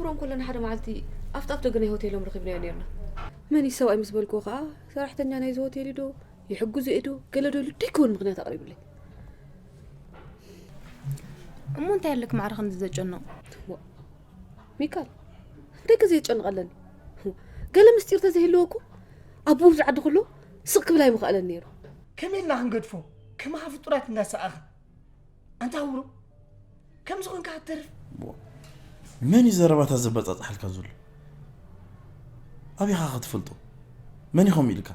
ክብሮም ከለና ሓደ መዓልቲ ኣፍጣፍ ደገ ናይ ሆቴሎም ረኺብናዮ ነርና። መን እዩ ሰብኣይ ምስ በልክዎ ከኣ ሰራሕተኛ ናይዚ ሆቴል እዩ ዶ ይሕግዞ እዩ ዶ ገለ ዶ ኢሉ ደይከውን ምኽንያት ኣቕሪብለይ። እሞ እንታይ ኣለክ ማዕረ ከምዚ ዘጨንቕ? ሚካል እንታይ ግዜ የጨንቕ ኣለኒ? ገለ ምስጢር ተዘይህልዎ እኮ ኣቦኡ ኣብዚ ዓዲ ከሎ ስቕ ክብል ኣይምኸኣለን ነይሩ። ከመይ ኢልና ክንገድፎ? ከማኻ ፍጡራት እናሰኣኸ ኣንታ ክብሮም ከምዚ ኮንካ ክትተርፍ። መን እዩ ዘረባታት ዘበጻጽሓልካ ዘሎ? ኣበይ ኢኻ ክትፈልጦ? መን ኢኹም ኢልካ?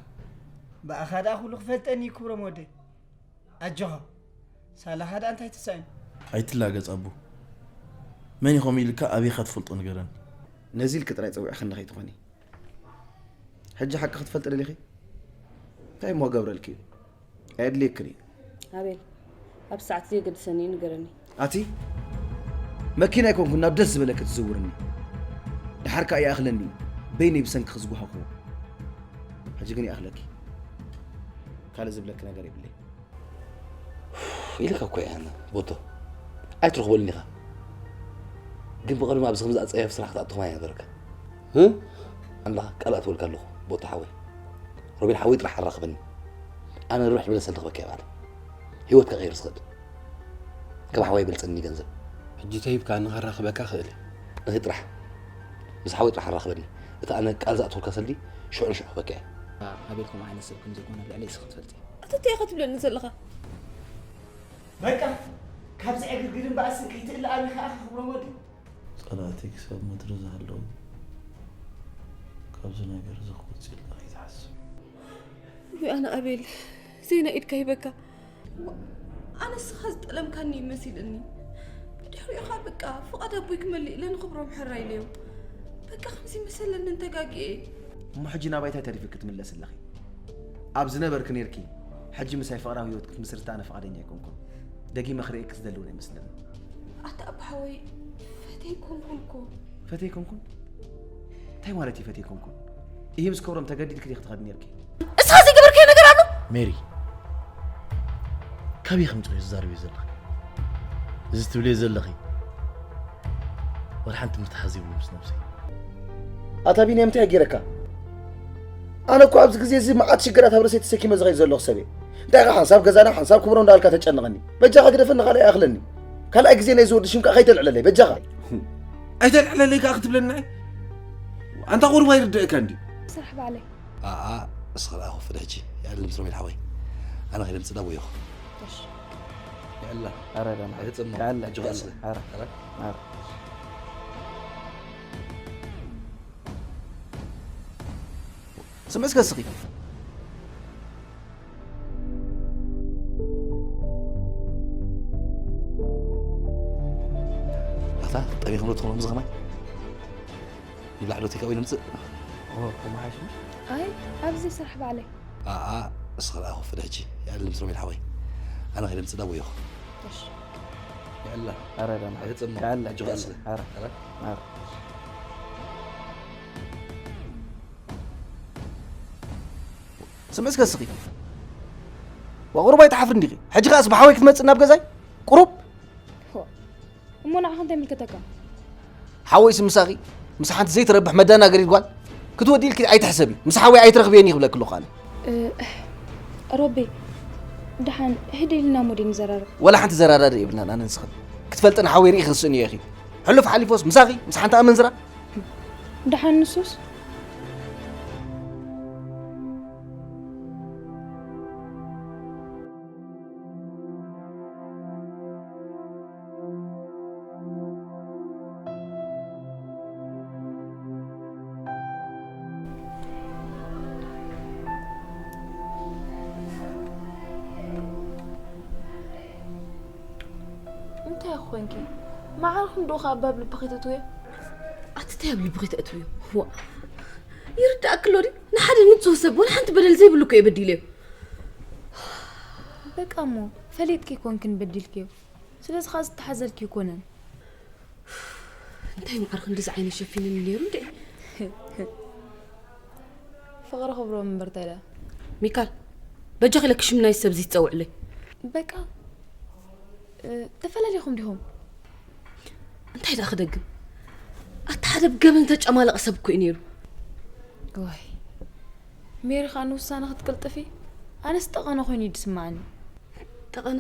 ብኣኻ ደኣ ኩሉ ክፈልጠኒ እዩ ክብሮም ወደይ። ኣጆኻ ሳላኻ ደኣ እንታይ ተሳኢኑ? ኣይትላገጽ ኣቦ። መን ኢኹም ኢልካ ኣበይ ኢኻ ትፈልጦ ንገረኒ። ነዚ ኢልኪ ጥራይ ጸዊዕክኒ ከይትኾኒ። ሕጂ ሓቂ ክትፈልጢ ደሊኺ? እንታይ እሞ ክገብረልኪ እዩ? ኣየድልየክን እዩ። ኣቤል፣ ኣብ ሰዓት ዘየገድሰኒ እዩ ንገረኒ። ኣቲ መኪና ኣይኮንኩን ናብ ደስ ዝበለኪ ትዝውርኒ። ደሓር ከኣ ይኣኽለኒ እዩ በይነይ ብሰንኪኺ ዝጓሃኹዎ። ሕጂ ግን ይኣኽለኪ። ካልእ ዝብለኪ ነገር የብለይ። ኢልካ እኮ እየ ኣነ ቦቶ ኣይትረኽበሉን ኢኻ። ግን ብቐድሚ ኣብዚ ከምዚ ኣጸያፊ ስራሕ ክትኣቱ ከማይ ኣይነበረካ። ኣምላኽ ቃል ኣትወልካ ኣለኹ ቦቶ ሓወይ። ሮቤል ሓወይ ጥራሕ ኣራኽበኒ። ኣነ ርብሕ ዝበለ ሰልዲ ክበካ እየ ባዕለይ። ህይወትካ ቀይሩ ዝኽእል። ከም ሓወይ ይበልጸኒ ገንዘብ። ሕጂ ተሂብካ ንኸራኽበካ ክእል እየ። ንኺድ ጥራሕ ምስ ሓወይ ጥራሕ ኣራኽበኒ። እቲ ኣነ ቃል ዝኣትወልካ ሰልዲ ሽዑ ንሽዑ ክበካ እየ። ኣቤል ከምኡ ዓይነት ሰብ ከም ዘይኮነ ኣብ ልዕለይ እስኺ ትፈልጢ። ኣታ እንታይ ኢኻ ትብለኒ ዘለኻ? በቃ ካብዚ ዕግርግርን ባእስን ከይትእለ ኣቢኻ ኢኻ ክብሮም ወዲ። ጸላእተይ ክሳብ ምድሪ ዝሃለዉ ካብዚ ነገር እዚ ክወጽእ ኢልካ ከይትሓስብ። ወይ ኣነ ኣቤል ዘይና ኢድካ ሂበካ። ኣነ ንስኻ ዝጠለምካኒ እዩ መሲልኒ። ብድሕሪኡ ኸኣ በቃ ፍቓድ ኣቦይ ክመልእ ኢለ ንኽብሮም ሕራይ ኢለዮ። በቃ ከምዚ መሰለኒ እንተጋጊየ። እሞ ሕጂ ናባይ ታይ ተሪፍኪ ክትምለሲ ኣለኺ? ኣብ ዝነበርኪ ኔርኪ፣ ሕጂ ምሳይ ፍቕራዊ ህይወት ክትምስርቲ ኣነ ፍቓደኛ ኣይኮንኩን። ደጊመ ክርእየኪ ዝደሊ እውን ኣይመስለንን። ኣታ ኣባ ሓወይ ፈትየ ኣይኮንኩን እኮ። ፈትየ ኣይኮንኩን? እንታይ ማለት እዩ ፈትየ ኣይኮንኩን? ኢሂ ምስ ክብሮም ተገዲድኪ ዲኺ ትኸዲ ኔርኪ? እስኻ ዘይገበርካዮ ነገር ኣሎ? ሜሪ ካበይ ከምፂኡ እዩ ዝዛረብ እዩ ዘለኺ? እዚ ትብልዮ ዘለኺ ዋላ ሓንቲ ምትሓዝ የብሉ ምስ ነብሰይ። ኣታ ቢንያም እንታይ ገይረካ? ኣነ እኮ ኣብዚ ግዜ እዚ መዓት ሽግራት ኣብ ርእሰይ ተሰኪመ ዝኸይድ ዘለኹ ሰብ እየ። እንታይ ኢኻ ሓንሳብ ገዛና ሓንሳብ ክብሮ እንዳበልካ ተጨንቐኒ? በጃኻ ግደፈኒ ካልእ ኣይኣኽለኒ። ካልኣይ ግዜ ናይዚ ወዲ ሽም ከኣ ከይተልዕለለይ በጃኻ። ኣይተልዕለለይ ከኣ ክትብለኒ ንዓይ? ኣንታ ቁሩብ ኣይርድእካን ድዩ? ስራሕ ባዕለይ። ኣኣ እስኻ ደኣ ኮፍ በል ሕጂ። የዕልል ምስ ሮቤል ሓወይ። ኣነ ከይደ ምጽእ ዳቦ እየ። እሺ። የዕልላ። ኣረ ደማ። ኣይተጸመም። የዕልላ። ሕጂ ከኣ ስለ። ኣረ። ኣረ። ኣረ። ስምዒ እስከ እስኺ። ኣታ ጠቢኹም ዶ ትኾኑ እዚ ከማይ? ይብላዕ ዶ ቴካዊ ንምፅእ? ኣይ ኣብዚ ስራሕ ባዕለይ። ኣኣ እስኺ ደኣ ኮፍ በሊ ሕጂ። የዕልል ምስ ሮቤል ሓወይ። ኣነ ከይደ ምፅእ ዳቦ እየ። እሺ። የዕልላ። ኣረ ደማ። ኣይተፀመም። የዕልላ። ሕጂ ከኣ ስለ። ኣረ። ኣረ። ኣረ። ስምዒ እስከ እስኺ። ዋ ቁሩብ ኣይትሓፍርን ዲኺ? ሕጂ ከኣስ ብሓወይ ክትመጽእ ናብ ገዛይ? ቁሩብ? እሞ ንዓኻ እንታይ ይምልከተካ? ሓወይሲ ምሳኺ ምስ ሓንቲ ዘይትረብሕ መደናገሪት ጓል ክትወዲ ኢልኪ ኣይትሕሰቢ። ምስ ሓወይ ኣይትረኽብየን እየ ክብለኪ ኣለኹ ኣነ። እ፣ ሮቤ፣ ደሓን ህድእ ኢልና እሞ ደይ ንዘራረብ። ወላ ሓንቲ ዘራዳድእ የብልናን ኣነን ንስኽን። ክትፈልጥን ሓወይ ርኢኺ ስእንዮ ኢኺ። ሕሉፍ ሓሊፎስ ምሳኺ ምስ ሓንቲ ኣመንዝራ? ደሓን ንሱስ? እንታይ ኮንኪ? መዓርኩም ዶ ካብ ባብ ልብኺ ተትውዮ? ኣቲ እንታይ ኣብ ልብኺ ተእትውዮ? ዋ ይርዳእኪ ኣሎ ድዩ? ንሓደ ንጹህ ሰብ ወላ ሓንቲ በደል ዘይብሉ እኮ እየ በዲለዮ። በቃ እሞ ፈሊጥኪ ኮንክን በዲልክዮ። ስለዚ ኸኣ ዝተሓዘልኪ ይኮነን። እንታይ መዓር ክንድዚ ዓይነ ሸፊንኒ ነይሩ እንዴ? ፍቕሪ ክብሮም እምበር እንታይ ደኣ? ሚካል በጃኺ ኢለኪ ሽም ናይ ሰብ ዘይትጸውዕለይ። በቃ እ፣ ተፈላለኹም ዲኹም? እንታይ ደኣ ክደግም? ኣታ ሓደ ብገበን ተጨማለቐ ሰብ እኮ እዩ ነይሩ። ወይ ሜሪ ኸኣ ንውሳነ ክትቅልጥፊ ኣነስ ጠቐነ ኮይኑ እዩ ዝስማዓኒ። ጠቐነ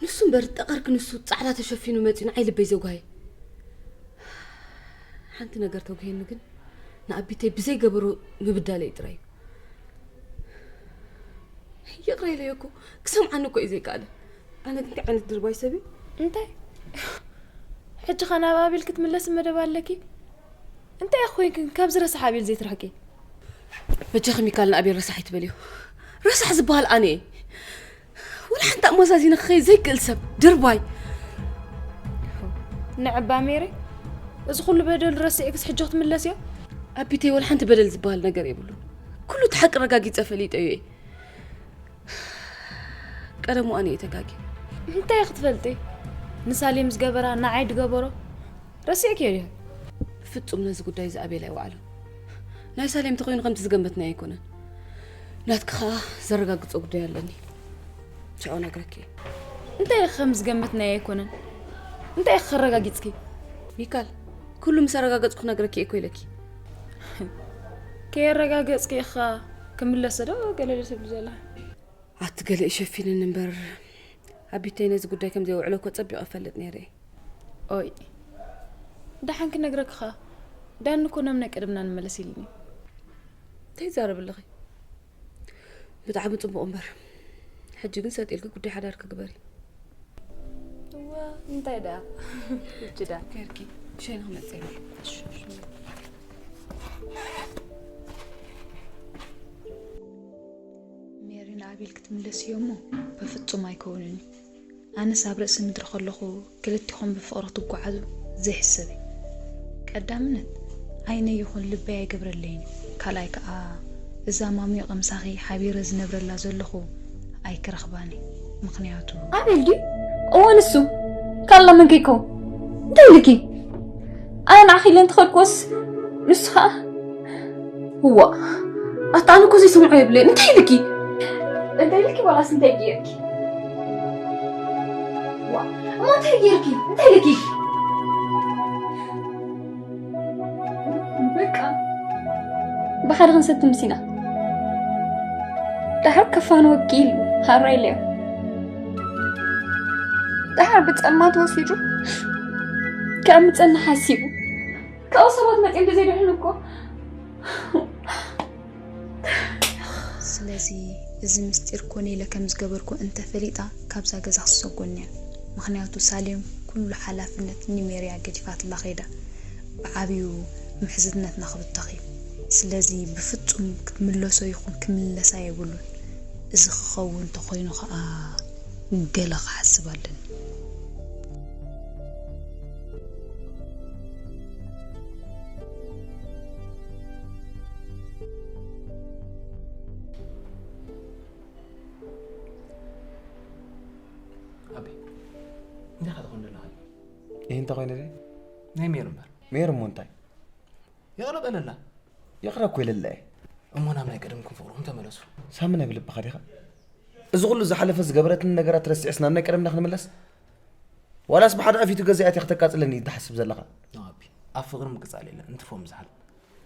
ንሱ እምበር ጠቐርክ ንሱ ጻዕዳ ተሸፊኑ መጺኡ ንዓይ ልበይ ዘጓየ። ሓንቲ ነገር ተጉሄኒ ግን ንኣቢተይ ብዘይገበሮ ምብዳለይ ጥራይ እዩ። ይቕረ ኢለዮ እኮ ክሰምዓኒ እኮ እዩ ዘይከኣለ። ኣነ ግን እንታይ ዓይነት ድርባይ ሰብ እዩ? እንታይ ሕጂ ኸ ናብ ኣቤል ክትምለሲ መደብ ኣለኪ? እንታይ ኢኺ ኮይንክን ካብዚ ረሳሕ ኣቤል ዘይትርሕቂ? በጃኺ ሚካል ንኣቤል ረሳሕ ኣይትበልዮ። ረሳሕ ዝበሃል ኣነ እየ። ወላ ሓንቲ ኣመዛዚነ ክኸይድ ዘይክእል ሰብ ድርባይ። ንዕባ ሜሪ፣ እዚ ኩሉ በደል ረሲዕክስ ሕጂ ክትምለስዮ? ኣቢተይ ወላ ሓንቲ በደል ዝበሃል ነገር የብሉን። ኩሉ እቲ ሓቂ ረጋጊጸ ፈሊጠዮ እየ። ቀደሙ ኣነ እየ ተጋግየ። እንታይ ክትፈልጢ? ንሳሌም ዝገበራ ንዓይ ድገበሮ ረሲዕክዮ ዲኺ? ብፍጹም ነዚ ጉዳይ እዚ ኣቤል ኣይወዓሎን። ናይ ሳሌም ተኾይኑ ከምቲ ዝገመትናዮ ኣይኮነን። ናትኪ ኸኣ ዘረጋግጾ ጉዳይ ኣለኒ። ቻው ነግረኪ። እንታይ ኢኺ ከም ዝገመትናዮ ኣይኮነን? እንታይ ኢኺ ከረጋጊጽኪ? ሚካል፣ ኩሉ ምስ ኣረጋገጽኩ ክነግረኪ እየ እኮ ኢለኪ። ከየረጋገጽኪ ኢኻ ክምለሰ ዶ ገለ ዶ ትብሊ ዘላ? ኣቲ ገለ ይሸፊንኒ እምበር ኣቢተይ ነዚ ጉዳይ ከም ዘየውዕሎ እኮ ጸቢቐ እፈልጥ ነይረ እየ። ኦይ ደሓን ክነግረኪ ኸኣ ዳኒ እኮ ናብ ናይ ቀደምና ንመለስ ኢሉኒ። እንታይ ትዛረቢ ኣለኺ? ብጣዕሚ ጽቡቕ እምበር ሕጂ ግን ሰጥ ኢልኪ ጉዳይ ሓዳርኪ ግበሪ። እዋ እንታይ ደኣ ሕጂ ደኣ ጌርኪ ብሸይኒ ክመጽእ እየ። ሜሪ ንኣቤል ክትምለስ እዮ እሞ በፍጹም ኣይከውንን እዩ። ኣነስ ኣብ ርእሲ ምድሪ ከለኹ ክልቲኹም ብፍቕሪ ክትጓዓዙ ዘይሕሰብ እዩ። ቀዳምነት ዓይነይ ይኹን ልበይ ኣይገብረለይን እዩ። ካልኣይ ከኣ እዛ ማሙየ ቀምሳኺ ሓቢረ ዝነብረላ ዘለኹ ኣይክረኽባን እየ። ምኽንያቱ ኣቤል ድዩ? እወ ንሱ። ካልእ መን ከይከውን? እንታይ ኢልኪ? ኣነ ንዓኺ ኢለ እንተኸድኩዎስ ንሱ ኸኣ እዋ ኣታ ኣነ እኮ ዘይሰምዖ የብለይን። እንታይ ኢልኪ? እንታይ ኢልኪ ዋላስ እንታይ ጌርኪ? ዋ እሞ እንታይ ጌርኪ? እንታይ ኢልኪ? በቃ ብሓደ ክንሰቲ ምስ ኢና። ደሓር ከፋንወኪ ኢሉ ሃራ ኢለዮ። ደሓር ብጸልማት ወሲዱ ከዕምጸኒ ሓሲቡ። ካብኡ ሰባት መጺኦም እንተዘይድሕኑ እኮ። ስለዚ እዚ ምስጢር ኮነ ኢለ ከም ዝገበርኩ እንተፈሊጣ ካብዛ ገዛ ክትሰጎኒ እያ። ምኽንያቱ ሳሌም ኩሉ ሓላፍነት ንሜርያ ገዲፋትላ ከይዳ። ብዓብዩ ምሕዝነትና ክብተኽ እዩ። ስለዚ ብፍጹም ክትምለሶ ይኹን ክምለሳ የብሉን። እዚ ክኸውን እንተኾይኑ ኸኣ ገለ ክሓስብ ኣለኒ። ኣቢ እንታይ ኢኻ ትኾን ዘለኻ? ይህ እንታይ ኮይነ? ናይ ሜር እምበር። ሜር እሞ እንታይ? ይቕረ በለላ። ይቕረ እኮ ኢለላ እየ። እሞ ናብ ናይ ቀደምኩም ፍቕርኹም ተመለሱ። ሳሚ ናይ ብልብኻ ዲኻ? እዚ ኩሉ ዝሓለፈ ዝገበረትኒ ነገራት ረሲዕስ ናብ ናይ ቀደምና ክንምለስ? ዋላስ ብሓደ ኣፊቱ ገዛ ኣትያ ክተቃጽለኒ እዩ ትሓስብ ዘለኻ? ኖ ኣቢ፣ ኣብ ፍቕሪ ምቅጻል የለን፣ እንትርፎ ምዝሓል።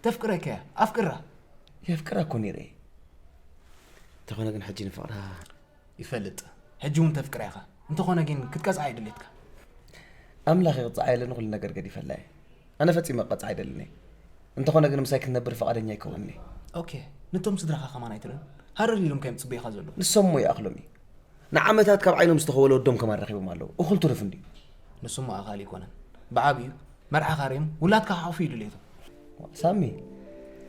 ተፍቅረካ እያ፣ ኣፍቅራ። የፍቅራ እኮ ነይረ እየ። እንተኾነ ግን ሕጂ ንፍቕራ ይፈልጥ። ሕጂ እውን ተፍቅራ ኢኻ። እንተኾነ ግን ክትቀጽዓ እዩ ድሌትካ። ኣምላኽ ይቕጽዓ የለን፣ ኩሉ ነገር ገዲፈላ እየ። ኣነ ፈጺመ ክቐጽዓ ኣይደልን እየ። እንተኾነ ግን ምሳይ ክትነብር ፍቓደኛ ኣይከውንን እየ። ኦኬ፣ ነቶም ስድራኻ ከማን ኣይትርእን? ሃረር ኢሎም ከዮም ጽበዩኻ ዘለዉ። ንሶም እሞ ይኣኽሎም እዩ። ንዓመታት ካብ ዓይኖም ዝተኸወለ ወዶም ከማን ረኺቦም ኣለዉ። እኹል ትሩፍ እንድዩ። ንሱ እሞ ኣኻሊ ኣይኮነን። ብዓብዩ መርዓኻ ርእዮም ውላድካ ክሓቑፉ እዩ ድሌቶም። ሳሚ፣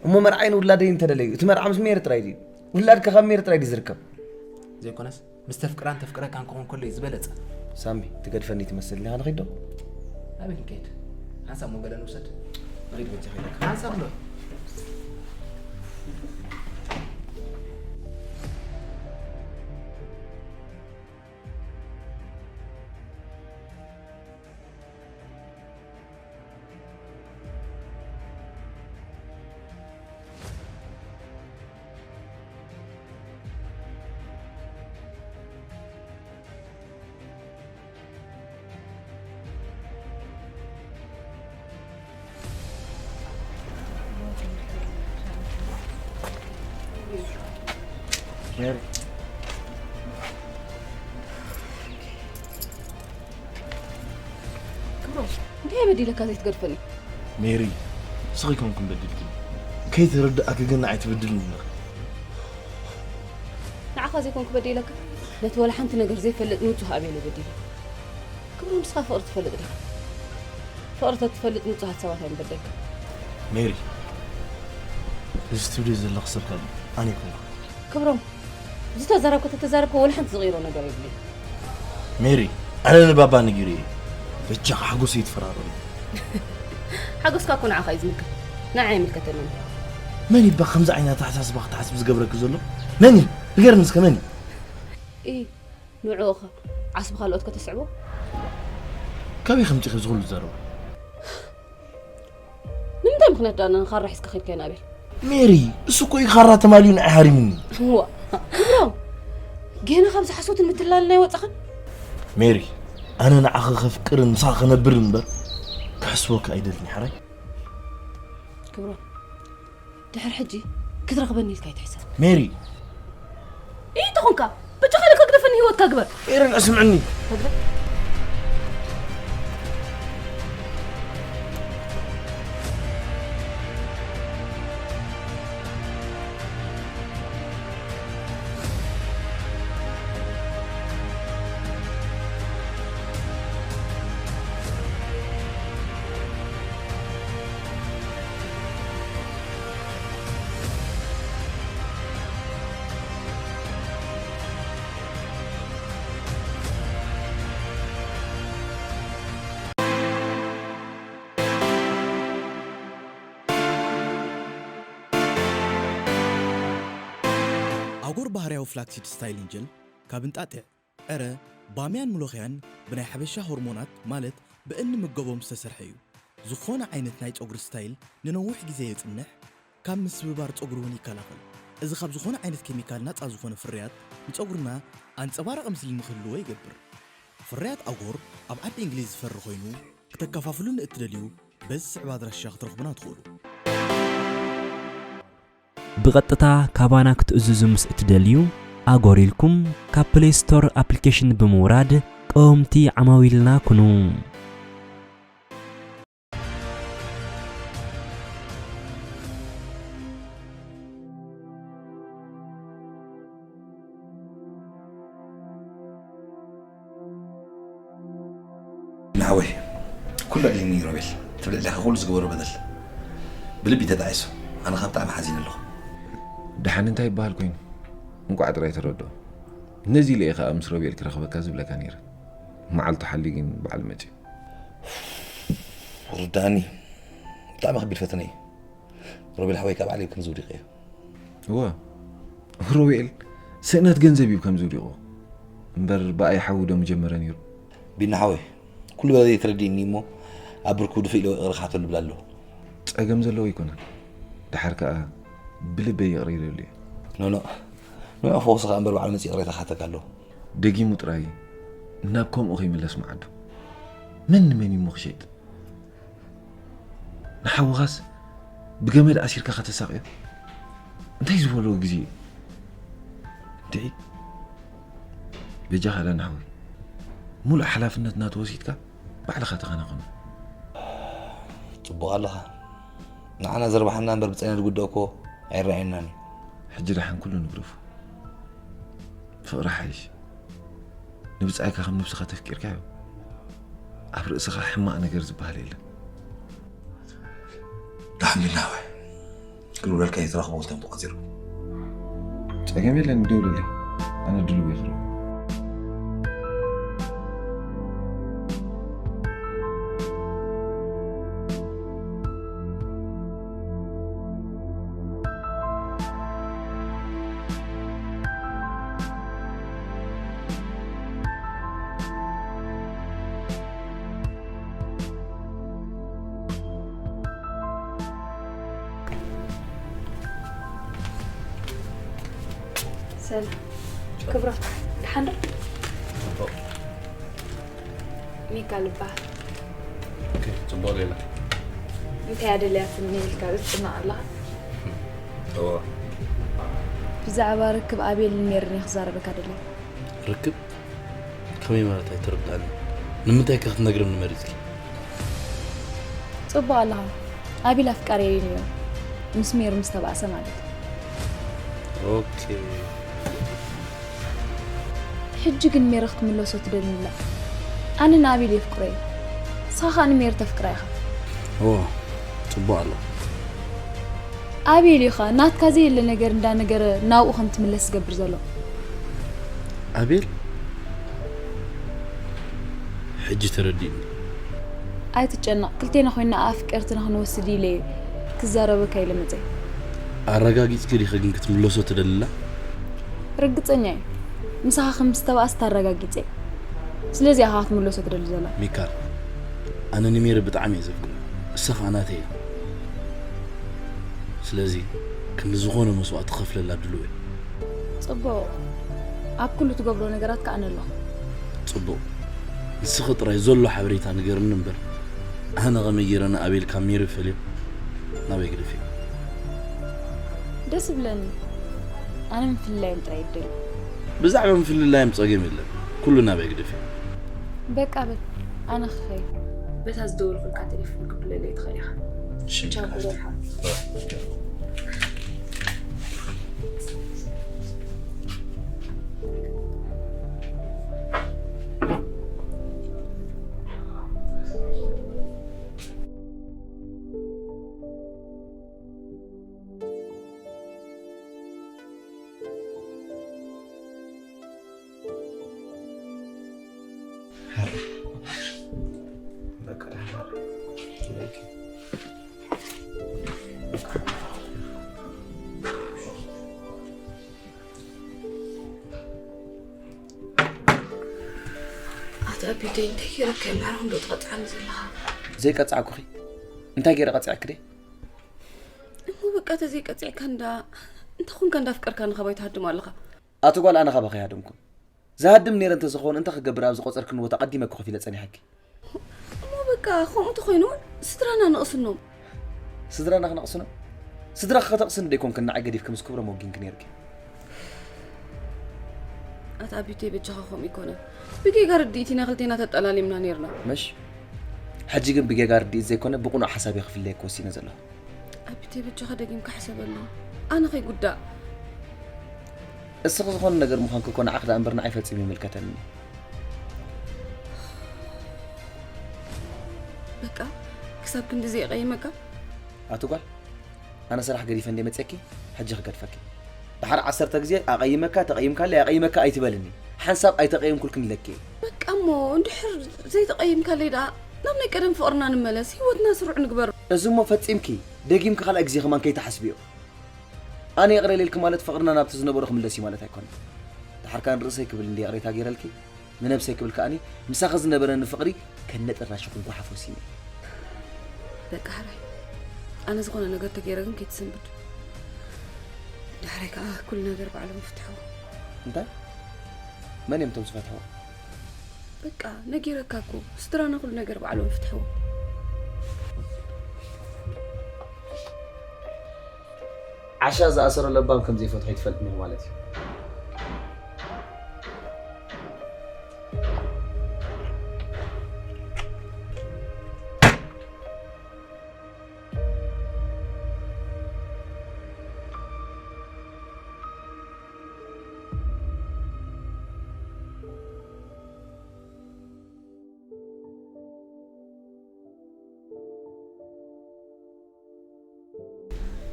እሞ መርዓይን ውላደይን እንተደለዩ፣ እቲ መርዓ ምስ ሜሪ ጥራይ ድዩ? ውላድካ ካብ ሜሪ ጥራይ ድዩ ዝርከብ? ዘይኮነስ፣ ምስ ተፍቅራን ተፍቅረካን ክኾን ከሎ እዩ ዝበለጸ። ሳሚ፣ ትገድፈኒ ትመስል፣ ኒኻ ንኺድ ዶ? ኣበይ ክንከይድ? ሓንሳብ ሞ ገለ ንውሰድ። ንኺድ በጃኻ ኢለካ። ሓንሳብ ዶ? ሜሪ። ክብሮም፣ እንታይ በዲለካ ዘይትገድፈኒ? ሜሪ፣ ንስኺ ኣይኮንኩም በዲልክኒ። ከይተረዳእኪ ግን ንዓይ ትበድልኒ ኣለኺ። ንዓኻ ዘይኮንኩ በዲለካ፣ ነቲ ወላ ሓንቲ ነገር ዘይፈልጥ ንጹህ ኣቤል እየ በዲለ። ክብሮም፣ ንስኻ ፍቕሪ ትፈልጥ ዲኻ? ፍቕሪ ተትፈልጥ ንጹሃት ሰባት ኣይምበደልካ። ሜሪ፣ እዚ ትብልዮ ዘለኺ ሰብ ካልእ ኣነ ኣይኮንኩን። ክብሮም፣ ዝተዛረብኮ ተተዛረብኮ ወላ ሓንቲ ዝቕይሮ ነገር የብለይ። ሜሪ፣ ኣነ ንባባ ነጊረዮ እየ። በጃኻ ሓጎስ ኣይትፈራረሙ። ሓጎስካ እኮ ንዓኻ እዩ ዝምልከት፣ ንዓይ ኣይምልከተንን። መን ይባ ከምዚ ዓይነት ኣተሓሳስባ ክትሓስብ ዝገብረኪ ዘሎ? መን እዩ? ንገርኒ እስከ መን እዩ? ኢ ንዕኡ ኸ ዓስቢ ካልኦት ከተስዕቦ? ካበይ ከምፂ ከዚ ኩሉ ዘረባ? ንምንታይ ምኽንያት ደኣ ንኻራ ሒዝካ ኸይድካ ናቤል? ሜሪ፣ እሱ እኮ እዩ ካራ ተማልዩ ንዓይ ሃሪሙኒ። እዋ፣ ክብሮም፣ ገና ካብዚ ሓሶትን ምትላልን ኣይወጻኻን? ሜሪ፣ ኣነ ንዓኺ ከፍቅርን ምሳኺ ክነብር እምበር ክሕስወኪ ኣይደልን፣ ሓራይ? ክብሮም፣ ድሕሪ ሕጂ ክትረኽበኒ ኢልካ ኣይትሕሰብ። ሜሪ! ኢንተኾንካ፣ ብቻ ካልእ ከግደፈኒ ህይወትካ ግበር። ኤረን፣ እስምዕኒ። ኣጎር ባህርያዊ ፍላክሲድ ስታይሊንግ ጀል ካብ እንጣጢዕ፣ ዕረ፣ ባምያን ምሎኽያን ብናይ ሓበሻ ሆርሞናት ማለት ብእንምገቦም ዝተሰርሐ እዩ። ዝኾነ ዓይነት ናይ ጸጉሪ ስታይል ንነዊሕ ግዜ የጽንሕ፣ ካብ ምስብባር ጸጉሪ እውን ይከላኸል። እዚ ካብ ዝኾነ ዓይነት ኬሚካል ናጻ ዝኾነ ፍርያት ንጸጉርና ኣንጸባራቒ ምስሊ ንክህልዎ ይገብር። ፍርያት ኣጎር ኣብ ዓዲ እንግሊዝ ዝፈሪ ኮይኑ፣ ክተከፋፍሉኒ እትደልዩ በዚ ዝስዕብ ኣድራሻ ክትረኽቡና ትኽእሉ። ብቐጥታ ካባና ክትእዝዙ ምስ እትደልዩ፣ ኣጎር ኢልኩም ካብ ፕሌይ ስቶር ኣፕሊኬሽን ብምውራድ ቀወምቲ ዓማዊልና ኩኑ። ንሓወይ፣ ኩሉ ኣዕሊኒ እዩ ሮቤል። ትብል ኣለኻ ኩሉ ዝገበሮ በደል። ብልቢ ተጣዒሱ። ኣነ ኸኣ ብጣዕሚ ሓዚነ ኣለኹ። ደሓን እንታይ ይበሃል ኮይኑ? እንቋዕ ጥራይ ተረድኦ። ነዚ ኢለ እየ ኸኣ ምስ ሮቤል ክረኽበካ ዝብለካ ነይረ። መዓልቱ ሓልዩ ግን በዓል መጺኡ። ርድኣኒ። ብጣዕሚ ከቢድ ፈተነ እዩ። ሮቤል ሓወይ ካብ ዓለይ ከም ዝውድቕ እየ። እወ፣ ሮቤል ስእነት ገንዘብ እዩ ከም ዝውድቖ እምበር ብኣይ ሓዊ ዶ ምጀመረ ነይሩ? ቢና ሓወይ፣ ኩሉ በደለይ ተረዲእኒ እሞ ኣብ ብርኩ ድፍእ ኢለ ይቕረ ክሓተሉ እብል ኣለኹ። ጸገም ዘለዎ ኣይኮነን። ደሓር ከኣ ብልበይ ይቕረ ኢለሉ እየ። ኖኖ፣ ንዑ ፈወስኻ እምበር ባዕሉ መጺኡ ይቕሬታ ክሓተካ ኣለኹ። ደጊሙ ጥራይ ናብ ከምኡ ከይምለስ መዓዱ። መን ንመን እዩ እሞ ክሸይጥ? ንሓውኻስ ብገመድ ኣሲርካ ከተሳቕዮ? እንታይ ዝበልዎ ግዜ እዩ? እንድዒ፣ በጃኻ ለና ሓወይ፣ ሙሉእ ሓላፍነት ናቱ ወሲድካ ባዕልኻ ተኸናኸኖ። ጽቡቕ ኣለኻ። ንዓና ዘርብሓና እምበር ብጻይና ዝጉድኦ እኮ ኣይረኣየናን እዩ። ሕጂ ደሓን ኩሉ ንግደፎ። ፍቕሪ ሓይሽ። ንብጻይካ ከም ነብስኻ ተፍቂርካዮ፣ ኣብ ርእስኻ ሕማቕ ነገር ዝበሃል የለን። ደሓን ቢና ሓወይ። ክድውለልካ እየ፣ ዝረኽቦ ክልተ ተቖጺሩ። ጸገም የለን፣ ደውለለይ። ኣነ ድልው እየ ክረኽቦ። ሰላም ክብሮም፣ ደሓን ዶ? ጽቡቕ። ሚካል እበሃል። ኦኬ፣ ጽቡቕ ሌላ። እንታይ እያ ደልያትኒ ኢልካ ትጭነቕ ኣለኻ? እወ። ብዛዕባ ርክብ ኣቤልን ሜርን እየ ክዛረበካ ደለየ። ርክብ? ከመይ ማለት ኣይተረድኣኒ። ንምንታይ ከ ክትነግርኒ መሪፅኪ? ጽቡቕ ኣለኻ። ኣቤል ኣፍቃሪ እዩ ነይሩ፣ ምስ ሜሪ ምስ ተባእሰ ማለት እዩ። ኦኬ። ሕጂ ግን ሜሪ ክትምለሶ ትደልንላ። ኣነ ንኣቤል የፍቅሮ እየ፣ ንስኻ ከኣ ንሜሪ ተፍቅራ ኢኻ። ኦ፣ ጽቡቕ ኣሎ። ኣቤል እዩ ኸኣ ናትካ ዘየለ ነገር እንዳነገረ ናብኡ ከም ትምለስ ዝገብር ዘሎ። ኣቤል? ሕጂ ተረዲእኒ። ኣይትጨነቕ፣ ክልቴና ኮይና ኣፍቀርትና ክንወስድ ኢለ እየ ክዛረበካ ኢለ መጸ። ኣረጋጊጽኪ ዲኺ ግን ክትምለሶ ትደልላ? ርግጸኛ እየ፣ ምሳኻ ከም ዝተባእስ ታረጋጊጸ። ስለዚ ኢኻ ክትምለሶ ትደሊ ዘላ። ሚካል፣ ኣነ ንሜሪ ብጣዕሚ እየ ዘፍቅራ፣ እሳ ኸኣ ናተይ እያ። ስለዚ ክንዲ ዝኾነ መስዋእቲ ክኸፍለላ ድሉው እየ። ጽቡቕ፣ ኣብ ኩሉ ትገብሮ ነገራት ከኣ ኣነ ኣለኹ። ጽቡቕ፣ ንስኺ ጥራይ ዘሎ ሓበሬታ ንገርኒ እምበር፣ ኣነ ኸመይ ገይረ ንኣቤል ካብ ሜሪ ፈልዮ ናበይ ግደፍዮ? ደስ ይብለኒ። ኣነ ምፍልላዮም ጥራይ ይደሊ። ብዛዕባ ምፍልላዮም ጸገም የለን፣ ኩሉ ናበይ ግደፍዮ። በቃ በል፣ ኣነ ክኸይድ። በታ ዝደወልኩልካ ቴሌፎን ክትብለለይ ትኽእል ኢኻ። ቻው፣ ብሩኻ። ኣታ ኣቢደይ እንታይ ገይረካ እዮም ንዓኹም ዶ ትቐፅዓኒ ዘለኻ? ዘይቀጻዕኩኺ እንታይ ገይረ ቀጺዐኪ ድየ? እሞ በቃ ተዘይቀፂዕካ እንዳ እንታይ ኮንካ እንዳፍቀርካ ንኻባይ ትሃድም ኣለኻ? ኣቲ ጓል ኣነ ካባኺ ኣይሃደምኩን። ዝሃድም ነይረ እንተዝኸውን እንታይ ክገብር ኣብ ዝቆጸርክኒ ቦታ ቀዲመ ኮፍ ኢለ ጸኒሐኪ። እሞ በቃ ከምኡ እንተኾይኑ ስድራና ንቕስኖም። ስድራና ክነቕስኖም? ስድራኺ ከተቕስኒ ዶ ኣይኮንክን ንዓይ ገዲፍኪ ምስ ክብሮም ወጊንኪ ነይርኪ? ኣታ ኣቢተይ በጃኻ ከምኡ ኣይኮነን። ብጌጋ ርድኢት ኢና ክልቴና ተጠላሊምና ነይርና። ምሽ? ሕጂ ግን ብጌጋ ርድኢት ዘይኮነ ብቕኑዕ ሓሳብ እየ ክፍለየኪ ወሲነ ዘለኹ። ኣቢተይ በጃኻ ደጊምካ ሕሰበሉ። ኣነ ከይጉዳእ። እስኺ ዝኾነ ነገር ምዃንኪ እኮ ንዓኺ ደኣ እምበር ንዓይ ፈጺሙ ኣይምልከተንን እዩ። በቃ ክሳብ ክንድዚ የቐይመካ? ኣቲ ጓል፣ ኣነ ስራሕ ገዲፈ እንደ መፅየኪ ሕጂ ክገድፈኪ። ድሓር ዓሰርተ ግዜ ኣቐይመካ፣ ተቐይምካለይ፣ ኣቐይመካ ኣይትበልኒ። ሓንሳብ ኣይተቐየምኩልክን ኢለኪ እየ። በቃ እሞ እንድሕር ዘይተቐይምካለይ ደኣ ናብ ናይ ቀደም ፍቕርና ንመለስ፣ ህይወትና ስሩዕ ንግበር። እዚ እሞ ፈጺምኪ ደጊምኪ ካልኣይ ግዜ ከማን ከይትሓስብዮ። ኣነ ይቕረ ኢለልኪ ማለት ፍቕርና ናብቲ ዝነበሮ ክምለስ እዩ ማለት ኣይኮነን። ድሓር ከኣ ንርእሰይ ክብል እንደ ይቕሬታ ገይረልኪ፣ ንነብሰይ ክብል ከኣኒ ምሳኺ ዝነበረኒ ፍቕሪ ከነጥራሽ ክጉሓፍ ወሲነ። በቃ ሕራይ፣ ኣነ ዝኾነ ነገር ተገይረ ግን ከይትሰንብድ። ዳሕራይ ከኣ ኩሉ ነገር ባዕሎም ይፍትሕዎ። እንታይ? መን እዮም እቶም ዝፈትሕዎ? በቃ ነጊረካ እኮ፣ ስድራና ኩሉ ነገር ባዕሎም ይፍትሕዎ። ዓሻ ዝኣሰረ ለባም ከም ዘይፈትሖ ይትፈልጥ ነይሩ ማለት እዩ።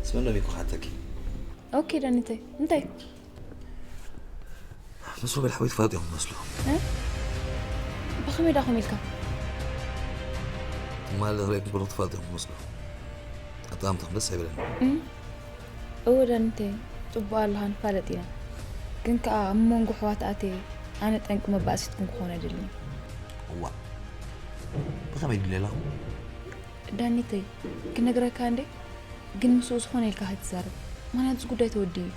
ስመሎም እኮ ሓተኪ። ኦኬ ዳኒተይ፣ እንታይ? ምስ ሮቤል ሓወይ ትፋለጥ እዮም መስሎ። ብኸመይ ዳኹም ኢልካ? ትማሊ ሬድ ብሎ ትፋለጥ እዮም መስሎ። ኣጣምቶም ደስ ኣይብለን። እወ ዳኒተይ፣ ጽቡቕ ኣለኻ ንፋለጥ ኢና። ግን ከኣ ኣብ መንጎ ኣሕዋት ኣትየ ኣነ ጠንቂ መባእሲትኩም ክኾን ኣይደልን። እዋ ብኸመይ ድሌላኹ? ዳኒተይ፣ ክነግረካ እንዴ? ግን ምስኡ ዝኾነ ኢልካ ከይትዛረብ። ምኽንያቱ እዚ ጉዳይ ተወዲኡ እዩ።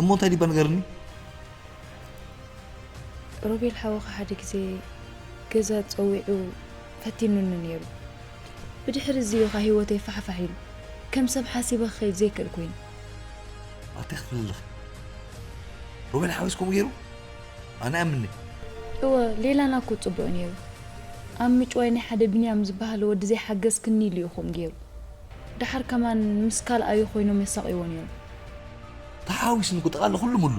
እሞ እንታይ ዲባ ንገርኒ? ሮቤል ሓወኻ ሓደ ግዜ ገዛ ጸዊዑ ፈቲኑኒ ነይሩ። ብድሕሪ እዚ እዩ ኸኣ ህይወተይ ፋሕፋሕ ኢሉ። ከም ሰብ ሓሲበ ክኸይድ ዘይክእል ኮይኑ። ኣታይ ክትፈልልኺ? ሮቤል ሓወይስ ከምኡ ገይሩ? ኣነ ኣምኒ። እወ፣ ሌላና እኮ ጽቡቕ ነይሩ። ኣብ ምጭዋይ ናይ ሓደ ቢንያም ዝበሃል ወዲ ዘይሓገዝክኒ ኢሉ እዩ ከምኡ ገይሩ። ደሓር ከማን ምስ ካልኣዩ ኮይኖም የሳቕይዎ ነይሩ። ተሓዊስኒ እኮ ጠቕላላ ኩሉ ሙሉ።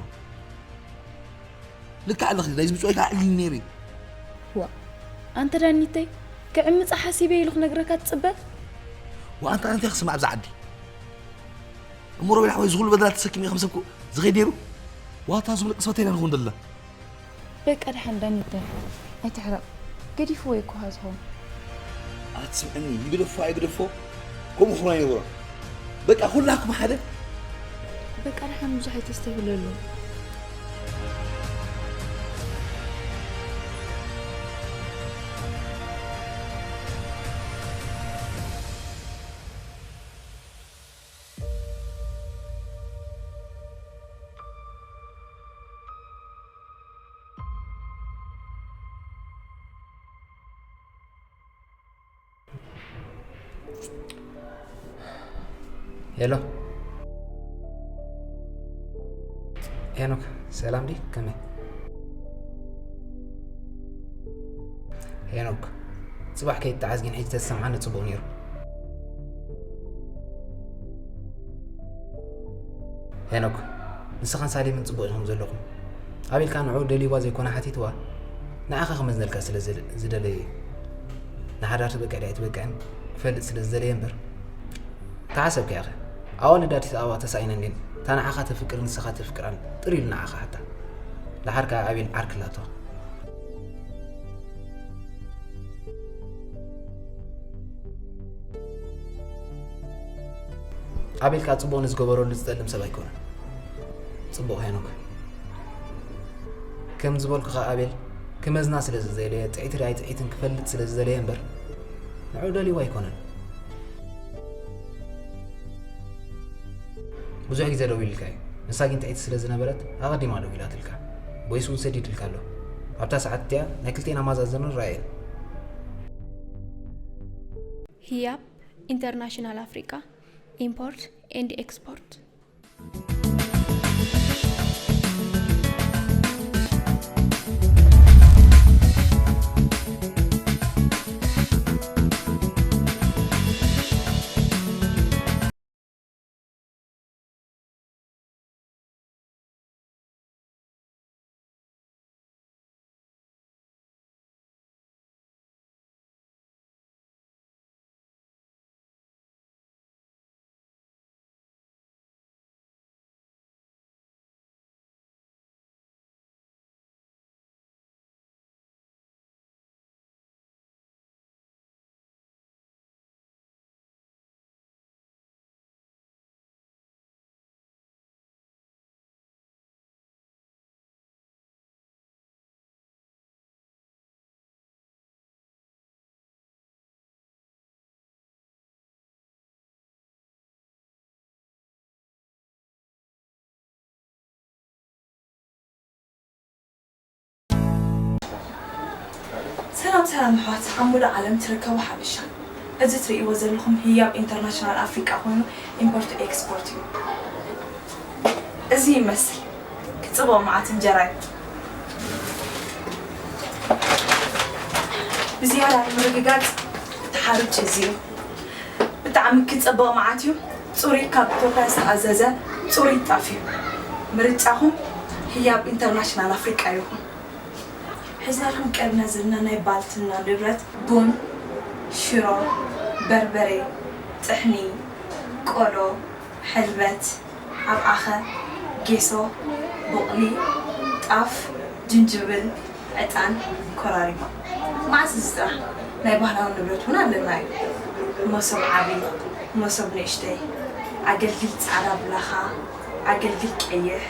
ልክዕ ኣለኺ፣ ናይዚ ምጭዋይ ከዓ ዕሊል ነይሩ እዩ። ዋ፣ ኣንተ ዳኒተይ፣ ክዕምጻ ሓሲበ ኢሉ ክነግረካ ትጽበ? ወኣንታ ኣንተ ክስማዕ ኣብዛ ዓዲ። እሞ ሮቤል ሓወይ ዝኹሉ በደላት ተሰኪሙ እዩ ከም ሰብ ክው-፣ ዝኸይድ ነይሩ? ዋታ ዝብለ ቅስፈተይ ኢና ንኸውን ዘለና። በቃ ደሓን ዳኒተይ፣ ኣይትሕረቕ። ገዲፍዎ እዩ እኮ ዝኸውን። ኣትስምዕኒ፣ ይግደፎ ኣይግደፎ፣ ከምኡ ክኾን ኣይነበሮን። በቃ ኩላኩም ሓደ። በቃ ደሓን ብዙሕ ኣይተስተብህለሉ። ሄሎ ሄኖክ፣ ሰላም ዲ? ከመይ? ሄኖክ፣ ጽባሕ ከይተዓዝጊን ሕጂ ተሰምዓኒ ጽቡቕ ነይሩ። ሄኖክ፣ ንስኻን ሳሌምን ጽቡቕ ኢኹም ዘለኹም። ኣቤልካ ንዕኡ ደልይዋ ዘይኮነ ሓቲትዋ፣ ንዓኻ ክመዝነልካ ስለ ዝደ-፣ ዝደለየ እዩ። ንሓዳር ትበቅዕ ድያ ኣይትበቅዕን ክፈልጥ ስለ ዝደለየ እምበር፣ ተሓሰብካ ኢኻ። ኣዋልድ ኣዲስ ኣበባ ተሳኢነን ድየን? እታ ንዓኻ ተፍቅር ንስኻ ተፍቅራን ጥር ኢሉ ንዓኻ ሓታ። ደሓር ከኣ ኣቤል ዓርኪ ኣላቶ። ኣቤል ከኣ ጽቡቕ ንዝገበረሉ ዝጸልም ሰብ ኣይኮነን። ጽቡቕ ሄኖክ። ከም ዝበልኩኻ ኣቤል ክመዝና ስለ ዝደለየ፣ ጥዕይቲ ድያ ኣይጥዕይትን ክፈልጥ ስለ ዝደለየ እምበር፣ ንዕኡ ደልይዋ ኣይኮነን። ብዙሕ ግዜ ደዊሉልካ እዩ። ንሳ ግን ጥዕይቲ ስለ ዝነበረት፣ ኣቐዲማ ደዊላትልካ። ቦይስ እውን ሰዲድልካ ኣሎ። ኣብታ ሰዓት እቲኣ ናይ ክልቴና ማዛዘኑ ራእየን። ህያብ ኢንተርናሽናል ኣፍሪቃ ኢምፖርት ኤንድ ኤክስፖርት። ሰላም ሰላም ኣሕዋት ኣብ ሙሉእ ዓለም ትርከቡ ሓበሻ፣ እዚ ትርእይዎ ዘለኹም ህያብ ኢንተርናሽናል ኣፍሪቃ ኮይኑ ኢምፖርት ኤክስፖርት እዩ። እዚ ይመስል ክጽብቕ መዓት እንጀራ እዩ። ብዝያዳ ንምርግጋጽ እቲ ሓርጭ እዚ እዩ። ብጣዕሚ ክጸብቕ መዓት እዩ። ጽሩይ ካብ ኢትዮጵያ ዝተኣዘዘ ጽሩይ ጣፍ እዩ። ምርጫኹም ህያብ ኢንተርናሽናል ኣፍሪቃ ይኹን። ሒዝናልኩም ቀሪብና ዘለና ናይ ባልትና ንብረት ቡን፣ ሽሮ፣ በርበሬ፣ ጥሕኒ፣ ቆሎ፣ ሕልበት፣ ኣብዓኸ፣ ጌሶ፣ ቡቕሊ፣ ጣፍ፣ ጅንጅብል፣ ዕጣን፣ ኮራሪማ። መዓስ እዚ ጥራሕ ናይ ባህላዊ ንብረት እውን ኣለና እዩ። መሶብ ዓቢ፣ መሶብ ንእሽተይ፣ ኣገልግል ጻዕዳ ብላኻ፣ ኣገልግል ቀይሕ፣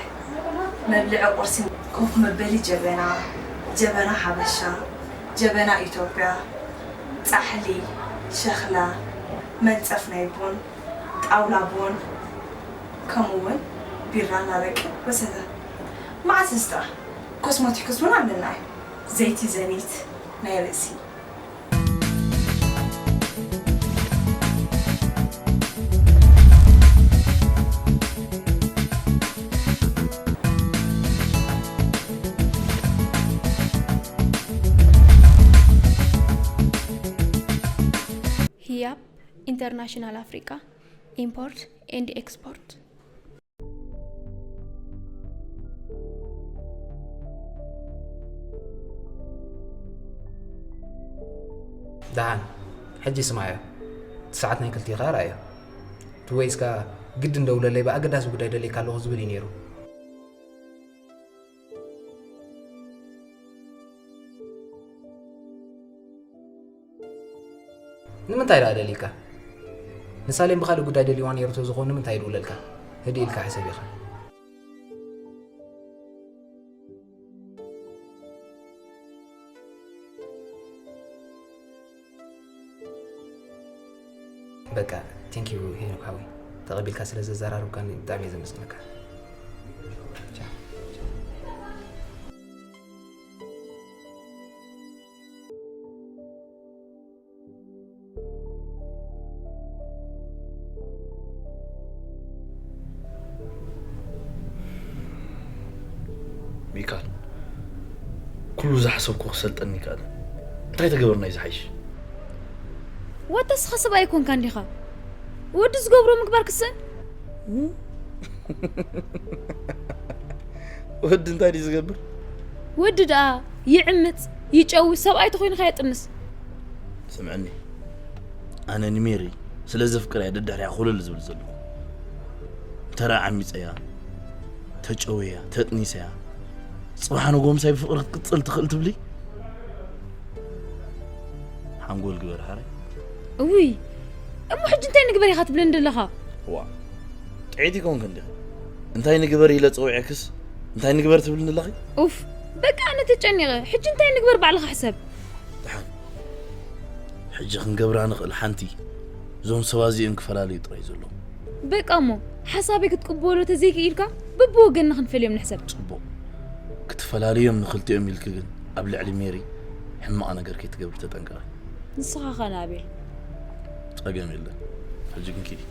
መብልዒ ቁርሲ፣ ኮፍ መበሊ ጀበና፣ ጀበና ሓበሻ፣ ጀበና ኢትዮጵያ፣ ጻሕሊ፣ ሸኽላ፣ መንጸፍ ናይ ቡን፣ ጣውላ ቡን፣ ከምኡ እውን ቢራን ኣረቅን ወዘተ። መዓስ እዚ ጥራሕ ኮስሞቲክስ እውን ኣለና እዩ። ዘይቲ ዘኒት ናይ ርእሲ። International Africa Import and Export. ደሓን፣ ሕጂ ስማዮ፣ እቲ ሰዓት ናይ ክልቲኡ ከኣ ርኣዮ። እቲ ወይስ ከኣ ግድን ደውለለይ፣ ብኣገዳሲ ጉዳይ ደልየካ ኣለኹ ዝብል እዩ ነይሩ። ንምንታይ ደኣ ደሊካ? ንሳሌም ብኻልእ ጉዳይ ደልይዋ ነይሩ ተዝኸውን ንምንታይ ይድውለልካ? ህድእ ኢልካ ሕሰብ ኢኻ። በቃ፣ ቴንኪዩ ሄኖክ ሓወይ፣ ተቐቢልካ ስለ ዘዘራረብካኒ ብጣዕሚ እየ ዘመስግነካ። ቻው። ሚካል፣ ኩሉ ዝሓሰብኩ ክሰልጠኒ ይከኣል። እንታይ ተገበርና እዩ ዝሓይሽ? ዋታ እስኻ ሰብ ኣይኮንካ እንዲኻ? ወዲ ዝገብሮ ምግባር ክስእን? ወዲ እንታይ ድዩ ዝገብር? ወዲ ደኣ ይዕምጽ ይጨዊ፣ ሰብኣይ ተኾይንኻ የጥንስ። ስምዕኒ፣ ኣነ ንሜሪ ስለ ዘፍቅራ እየ ደድሕሪያ ኮለል ዝብል ዘለኹ። እንተ ደኣ ዓሚጸያ፣ ተጨውያ፣ ተጥኒሰያ፣ ጽባሕ ንግሆ ምሳይ ብፍቕሪ ክትቅጽል ትኽእል ትብሊ? ሓንጎል ግበር ሓራይ። እውይ፣ እሞ ሕጂ እንታይ ንግበር ኢኻ ትብለኒ ዘለኻ? ዋ፣ ጥዒት ይኮንክ እንዲኺ። እንታይ ንግበር ኢለ ጸዊዐክስ እንታይ ንግበር ትብልኒ ኣለኺ? ኡፍ፣ በቃ ኣነ ተጨኒቐ። ሕጂ እንታይ ንግበር ባዕልኻ ሕሰብ። ደሓን፣ ሕጂ ክንገብራ ንኽእል ሓንቲ፣ እዞም ሰባት እዚኦም ክፈላለዩ ጥራይ ዘለዎም። በቃ እሞ፣ ሓሳበይ ክትቅበሎ ተዘይክኢልካ፣ በብወገንና ክንፈልዮም ንሕሰብ። ጽቡቕ። ክትፈላልዮም ንኽልቲኦም ኢልኪ ግን፣ ኣብ ልዕሊ ሜሪ ሕማቕ ነገር ከይትገብሪ ተጠንቀቒ። ንስኻ ኸ ናቤል? ጸገም የለን። ሕጂ ግን ኪዲ።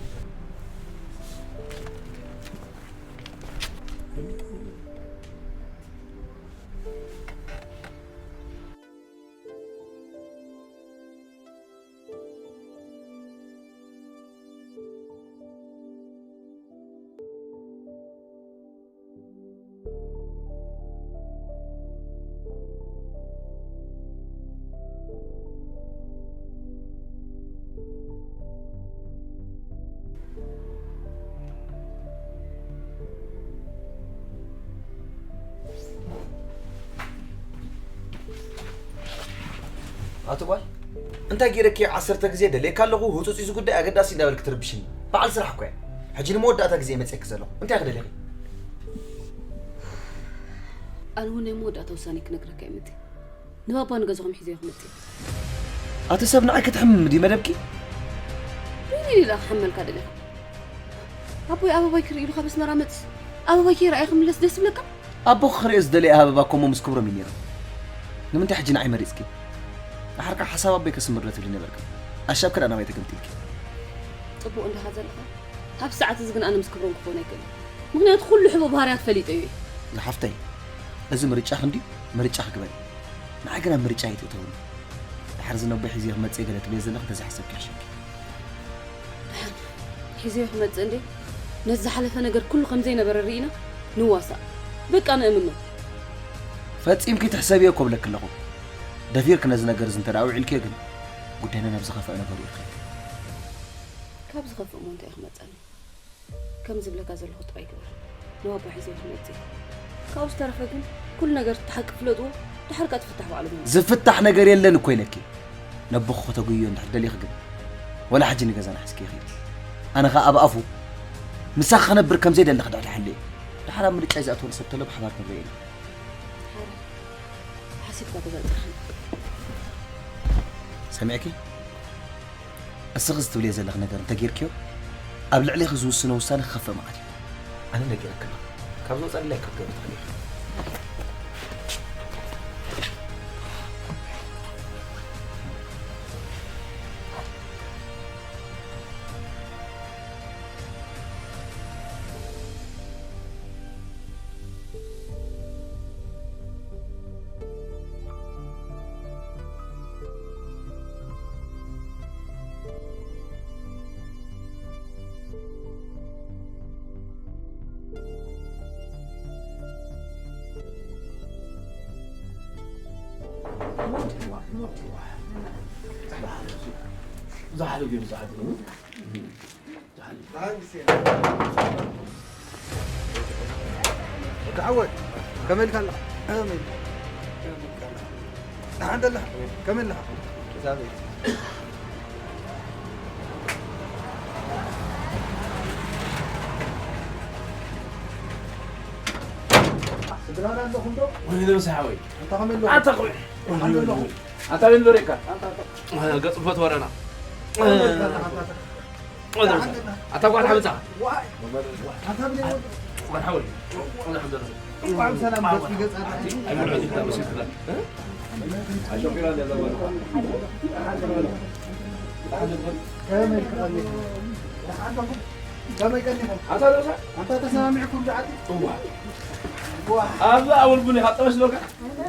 ኣቲ ጓል፣ እንታይ ገይረኪ? ዓሰርተ ግዜ ደልየካ ኣለኹ፣ ህጹጽ እዩ እዚ ጉዳይ፣ ኣገዳሲ እንዳበልክ ትርብሽኒ። በዓል ስራሕ እኮ እየ። ሕጂ ንመወዳእታ ግዜ እየ መጺአኪ ዘለኹ። እንታይ ክደሊኺ? ኣነ እውን ናይ መወዳእታ ውሳኔ ክነግረካ እየ መጺአ። ንባባ ንገዛኹም ሒዘዮ ክመጽእ። ኣቲ ሰብ ንዓይ ክትሕምም ድዩ መደብኪ? በይነይ ኢላ ክሓመልካ ደሊኻ? ኣቦይ ኣበባይ ክርኢ ኢሉ ካብ ኣስመራ መጽስ ኣበባይ ከይረኣየ ክምለስ ደስ ይብለካ? ኣቦኺ ክርእዮ ዝደለየ ኣበባ እኮ እሞ ምስ ክብሮም እዩ ነይሩ። ንምንታይ ሕጂ ንዓይ መሪጽኪ? ደሓርካ ሓሳብ ኣቦይ ከስምር ዶ ትብሊ ነበርካ? ኣሻብ ከዳ ናባይ ተገምጢልኪ? ጽቡቕ እንዲኻ ዘለኻ። ኣብዚ ሰዓት እዚ ግን ኣነ ምስ ክብሮም ክኸውን ኣይክእልን። ምኽንያቱ ኩሉ ሕቡእ ባህርያት ፈሊጠዮ እየ። ዝሓፍተይ፣ እዚ ምርጫኺ እንድዩ፣ ምርጫኺ ግበሪ። ንዓይ ግን ኣብ ምርጫ ኣይትእተውኒ። ድሓር እዚ ነቦይ ሒዘዮ ክመጽእ ገለ ትብልዮ ዘለኺ እንተዘይሓሰብኪ ይሕሸኪ። ሒዘዮ ክመጽእ እንዴ? ነዚ ዝሓለፈ ነገር ኩሉ ከም ዘይነበረ ርኢና ንዋሳእ። በቃ ንእምኖ። ፈጺምኪ ትሕሰብዮ እኮ እብለኪ ኣለኹ። ደፊርኪ ነዚ ነገር እዚ እንተ ደኣ ኣውዒልክዮ ግን ጉዳይና ናብ ዝኸፍአ ነገሩ ይኸይድ። ካብ ዝኸፍእ እሞ እንታይ እዩ ክመጸኒ? ከም ዝብለካ ዘለኹ ጥራይ ግበር። ንባባ ሒዘ ክመጽእ እየ። ካብኡ ዝተረፈ ግን ኩሉ ነገር እቲ ሓቂ ፍለጥዎ፣ ድሓር ከኣ ትፍታሕ ባዕሉ ዝመጽእ። ዝፍታሕ ነገር የለን እኮ ኢለኪ። ነቦኺ ከተጉይዮ እንድሕር ደሊኺ ግን፣ ወላ ሕጂ ንገዛና ሒዝክዮ ኺዲ። ኣነ ኸኣ ኣብ ኣፉ ምሳኺ ክነብር ከም ዘይደሊ ክድሕድሓሉ እየ። ድሓር ኣብ ምርጫይ ዝኣትወኒ ሰብ ተሎ ብሓባር ክንርኢ ኢና። ሓሲብካ ተዛጽርካ። ሰሚዕኪ? እስኺ እዚ ትብልዮ ዘለኺ ነገር እንተጌርክዮ፣ ኣብ ልዕሌኺ ዝውስኖ ውሳነ ክኸፍእ መዓት እዩ። ኣነ ነጊረኪ ኣለኹ። ካብዚ ወጻኢ ድላይኪ ክትገብሪ ትኽእሊ ኢኺ። ዛሕሉ ግን ዛሕሉ። ወዲ ሓወይ፣ ከመይ ኢልካ ኣለኻ? ከመይ ኢልካ? ደሓን ደለኻ? ከመይ ኣለኻ? እዛ ቤት። ስድራና ኣለኹም ዶ? ወይኔ ምሳሕ ሓወይ። ኣታ ከመይ ኣለኹም? ኣታ ቆይ። ደሓን ዶ ኣለኹም? ኣታ ቤት በሬካ። ኣታ፣ ኣታ። ገጽ ፈትወረና። ከመይ ኢልካ ኣለኻ? ኣታ፣ ኣታ። ኣታ ጓል ሓምጻ። ዋይ። ኣታ ብለይ። ጓል ሓምጻ። እንኳዕ ብሰላም መጣ። ገጽ ኣታ። ኣይብልዑ ዲካ መሲልካ። ከመይ ቀኒኹም? ከመይ ቀኒኹም? ኣታ ዶሳ? ኣንታ ተሰማሚዕኩም ዶ ዓዲ? እዋ። ዋ። ኣብዛ ኣወል ቡን ኢኻ ጠበስ በልካ?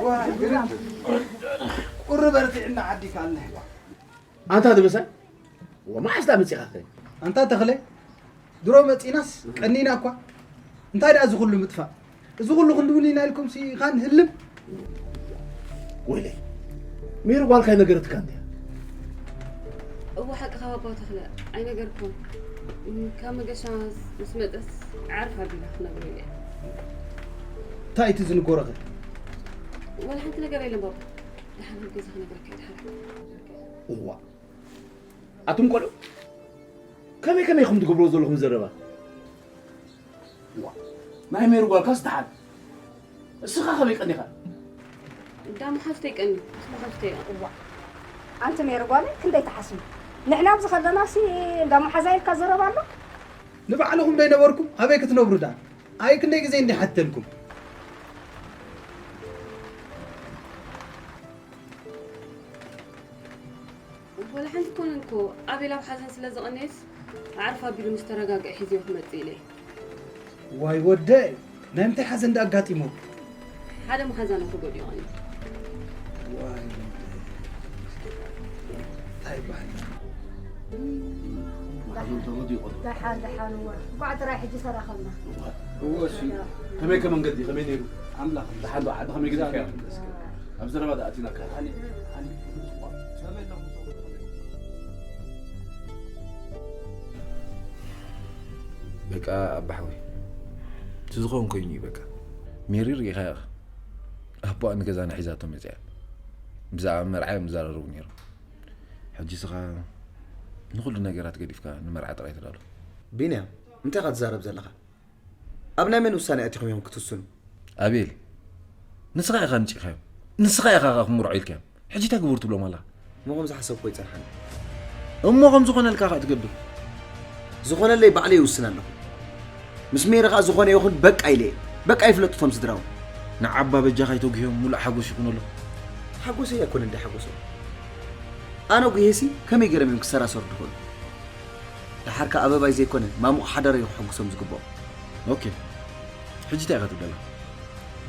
ዋ፣ ግርም። ቁሪ በርቲዕና ዓዲ ካልነ። ኣንታ ደበሳይ፣ ወ-፣ መዓስ ደኣ መጺኻኸ? ኣንታ ተኽለ፣ ድሮ መጺናስ ቀኒና እኳ። እንታይ ደኣ እዚ ኩሉ ምጥፋእ? እዚ ኩሉ ክንድውል ኢና ኢልኩም ሲ ኻን ህልም? ወይለይ፣ ሜሪ ጓልካ ኣይነገረትካ እንድያ? እወ፣ ሓቅኻ ባባ ተኽለ፣ ኣይነገርኩን። እም፣ ካብ መገሻ ምስ መጸስ ዓርፍ ኣቢላ ክነግሮ ኢለ። እንታይ እቲ ዝንጎረኸ? ወላ ሓንቲ ነገር የለን ባባ። ደሓን ኣብ ገዛ ክነግረካ እየ፣ ደሓን። እዋ። ኣቱም ቆልዑ፣ ከመይ ከመይ ኢኹም ትገብርዎ ዘለኹም ዘረባ? ዋ፣ ናይ ሜሪ ጓልካ ዝተሓል። እስኻ ከመይ ቀኒኻ? እንዳ መሓዙተይ ቀኒ፣ ምስ መሓዙተይ እያ። እዋ፣ ኣንቲ ሜሪ ጓለይ ክንደይ ትሓስቢ? ንሕና ኣብዚ ከለናሲ እንዳ መሓዛ ኢልካ ዘረባ ኣሎ? ንባዕልኹም ዶ ኣይነበርኩም? ኣበይ ክትነብሩ ደኣ? ኣይ ክንደይ ግዜ እንዲ ሓተልኩም? ወላ ሓንቲ ኮነን እኮ ኣቤል ኣብ ሓዘን ስለ ዝቐነየስ ኣዕርፍ ኣቢሉ ምስ ተረጋግአ ሒዝዮ ክመጽእ ኢለ። ዋይ ወደይ፣ ናይ ምንታይ ሓዘን ደኣ ኣጋጢሙ? ሓደ መሓዛና ተጎዲኡ ቀኒዩ። ዋይ ወደይ፣ እንታይ ይበሃል? መሓዘን ተጎዲኡ ቀኒዩ። ደሓን፣ ደሓን፣ እወ። እንኳዕ ጥራይ ሕጂ ተራኸብና። እወ፣ እሺ። ከመይ ከ መንገዲ፣ ከመይ ነይሩ? ኣምላኽ ደሓን ዶ፣ ዓዲ ከመይ ገዲፍካዮ? ይመስገን። ኣብ ዘረባ ደኣ ኣቲናካ። በቃ ኣባሓወይ፣ እቲ ዝኾን ኮይኑ እዩ በቃ። ሜሪ ርኢኻያ ኢኻ። ኣቦኣ ንገዛና ሒዛቶ መጺኣ። ብዛዕባ መርዓ እዮም ዝዘራረቡ ነይሮም። ሕጂ ስኻ ንኹሉ ነገራት ገዲፍካ ንመርዓ ጥራይ ተዳሎ። ቢንያም፣ እንታይ ኢኻ ትዛረብ ዘለኻ? ኣብ ናይ መን ውሳኔ ኣቲኹም እዮም ክትውስኑ? ኣቤል፣ ንስኻ ኢኻ ኣምጺእካዮም። ንስኻ ኢኻ ክምርዖ ኢልካዮም። ሕጂ እንታይ ግበሩ ትብሎም ኣለኻ? እሞ ከም ዝሓሰብኩ ኣይጸንሓን። እሞ ከም ዝኾነልካ ከኣ ትገብር። ዝኾነለይ ባዕለይ ይውስን ኣለኹ። ምስ ሜሪ ከኣ ዝኾነ ይኹን በቃ ኢለ እየ። በቃ ይፍለጡ እቶም ስድራውን። ንዓባ በጃኻ ኣይተጉህዮም፣ ሙሉእ ሓጎስ ይኹነሎም። ሓጎሰይ ኣይኮነን እንደ ሓጎሶም። ኣነ ጉሄሲ ከመይ ገይሮም እዮም ክሰራሰሩ ዝኽእሉ? ደሓር ከኣ ኣበባይ ዘይኮነ ማሙቕ ሓዳር እዩ ክሕጉሶም ዝግብኦ። ኦኬ፣ ሕጂ እንታይ ኢኻ ትብለና?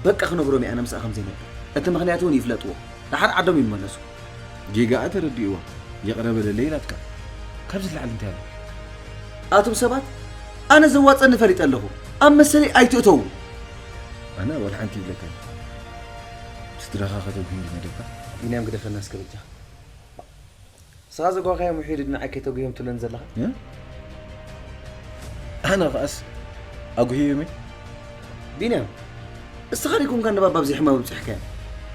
በቃ ክነግሮም እየ ኣነ ምስኣ ከም ዘይነብር። እቲ ምኽንያት እውን ይፍለጥዎ። ደሓር ዓዶም ይመለሱ። ጌጋኣ ተረዲእዋ፣ ይቕረ በለለይ ኢላትካ። ካብዚ ላዕሊ እንታይ ኣሎ? ኣቱም ሰባት፣ ኣነ ዘዋጸኒ ፈሊጠ ኣለኹ። ኣብ መሰለይ ኣይትእተዉ። ኣነ ወላ ሓንቲ ይብለካ። ስድራኻ ከተጉሂ እንዲ መደብካ። ቢንያም ግደፈና እስከ በጃኻ። ንስኻ ዘጓኻዮም ውሒዱ ንዓይ ከይተጉህዮም ትብለኒ ዘለኻ? እ? ኣነ ኸኣስ ኣጉህዮም እየ? ቢንያም፣ እስኻ ዲኹምካ ንባብ ኣብዚ ሕማም ኣብጺሕካዮ?